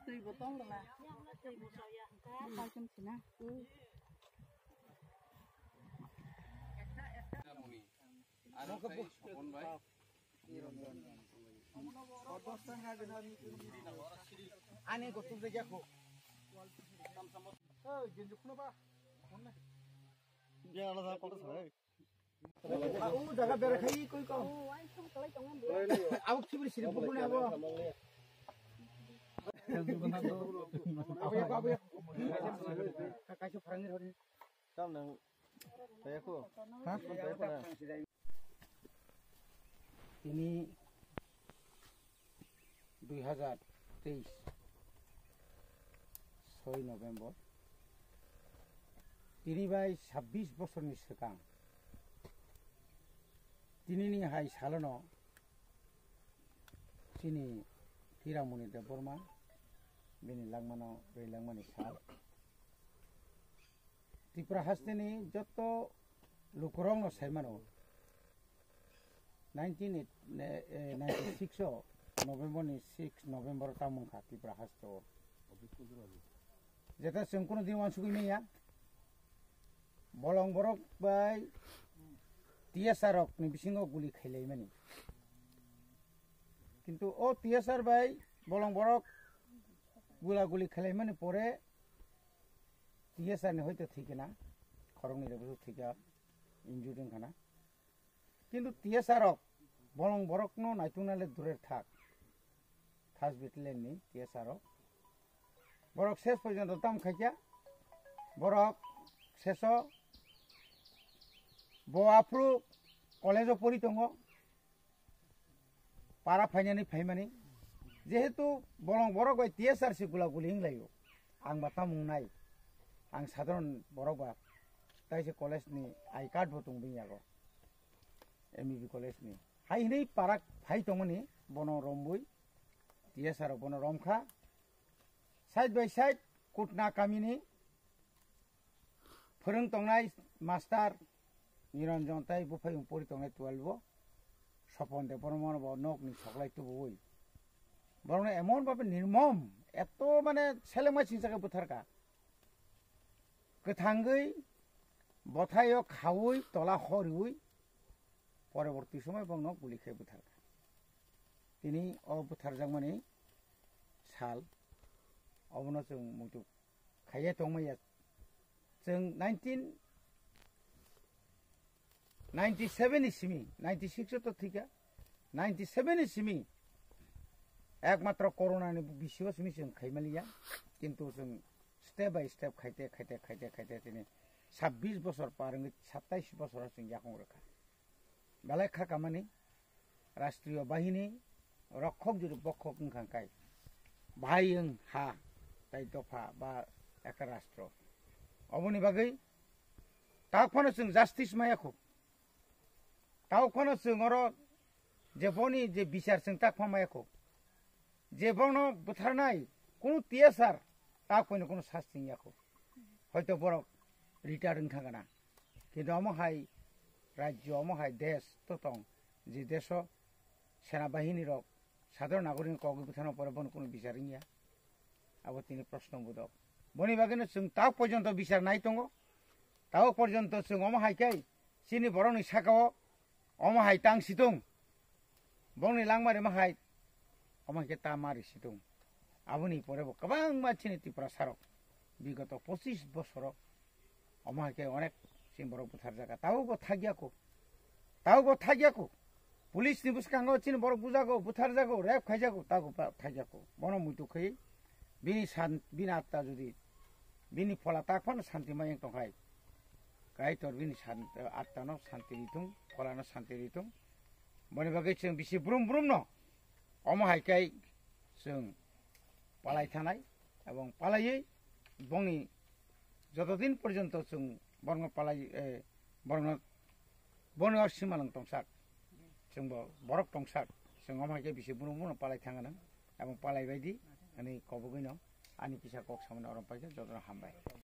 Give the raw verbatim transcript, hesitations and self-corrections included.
Twi bo tong la. Twi bo soya. Twi bo soya. Ani gosok de jako. Hey, genji khuna ba. Bia ala sa kota sa. Au jaga bera khai koi ko. Au sibri sibri bukuna abo. Abo ya, abo ya. Kaisa pharangni rori. Tam nang. Tayako. Ha? Tayako na. Tini dui hazar teis, soi November. Tini bai sabbish bosorni swkang. Tinini hai salono chini Hiramoni Debbarma bini langmano rwi langmani sal. Tripura hasteni joto lukurokno saimano, nineteen eight, eh, ninety six o November ni six November o tamung kha Tripura haste o. Jeta chwng kunu din wansugwi manya, bolong borok bai T S R rok ni bisingo guli khailaimani. Kintu o T S R bai bolong borok gula guli khailaimani pore T S R ni hoito thwikha na, khoroknwi rok thwikha, injured wngkha na. Kintu T S R rok bolong borokno naitungna le durer thak, first battalion ni T S R rok. Borok ses porjonto tam khaikha, borok seso bo aphuru college o pori tongo. Para phainani phaimani, jehetu bolong borok bai T S R si gula guli wnglaio, ang ba tamung nai, ang sadharon borok ba, tai se college ni I card bo tong bini yago, M E B college ni. Hai hinwi para phai tongmani bono romwi T S R rok bono romkha, side by side Kutna kamini phwrwng tongnai master Niranjan tai buphai pori tongnai twelve o Sopon Debbarma bo nokni soklai tubuwi. Borokno emon bhabe nirmom, eto mane selengma singsa khe butharkha. Kwthangwi bothaio khaui tola horiui poroborti somoi bokno guli khe butharkha. Tini o butharjakmani sal obono chwng muitu khaiya tongmaya. Chwng nineteen ninety seven ni simi, ninety six o to thika, ninety seven ni simi ekmatro corona ni bisio simi chwng khaimaliya, kintu chwng step by step khaite, khaite, khaite, khaite tini sabbish bosor par wngwi sattais bosor o chwng yakung rwkha. Belai kha kamani, Rashtriyo Bahini, Rokhok jodi bokhok wngkha kai, bahai wng ha, tai dopha ba eka rastro. Oboni bagwi tak phano chwng justice maya kho. Tak phano chwng oro je boni je bichar chwng tak pha maya kho. Je bono butharnai kunu T S R tak phano kunu sasti ya kho. Hoito borok retire wngkha gana. Kintu omo hai rajyo, omo hai desh to tong, je desho sena bahini rok sadharon nagorik ni kok bwthano pore bono kunu bichar wngya. Abo tini proshno bodok. Boni bagwino chwng tak porjonto bichar nai tongo. Tabuk porjonto chwng omo hai khe chini borokni sakao omo hai tang situng. Bongni langma rima hai, omo hai khe ta mari situng. Aboni pore bo kwbangma chini Tiprasarok bigoto pochis bosoro omo hai khe onek chini borok butharjak. Tabuk bo thakya kho. Tabuk bo thakya kho. Police ni bwskango chini borok bujago, butharjago, rape khaijago, tabuk bo thakya kho. Bono muitu khe bini san, bini atta jodi bini phola tak phano santi mayung tongkhai. Kaitor bini san, atta no santi ritung, phola no santi ritung. Boni bagwi chwng bisi brum brum no omo hai khe chwng palai thanai, ebong palaiwi bongni joto din porjonto chwng borokno palai, eh, borokno, borokno simalwng tongsak, chwngbo borok tongsak, Chwng omo hai khe bisi brum brum palai thang nang, abong palai bai di, ani kobogwi no, ani kisa kok samani orom paikha, jotono hambai.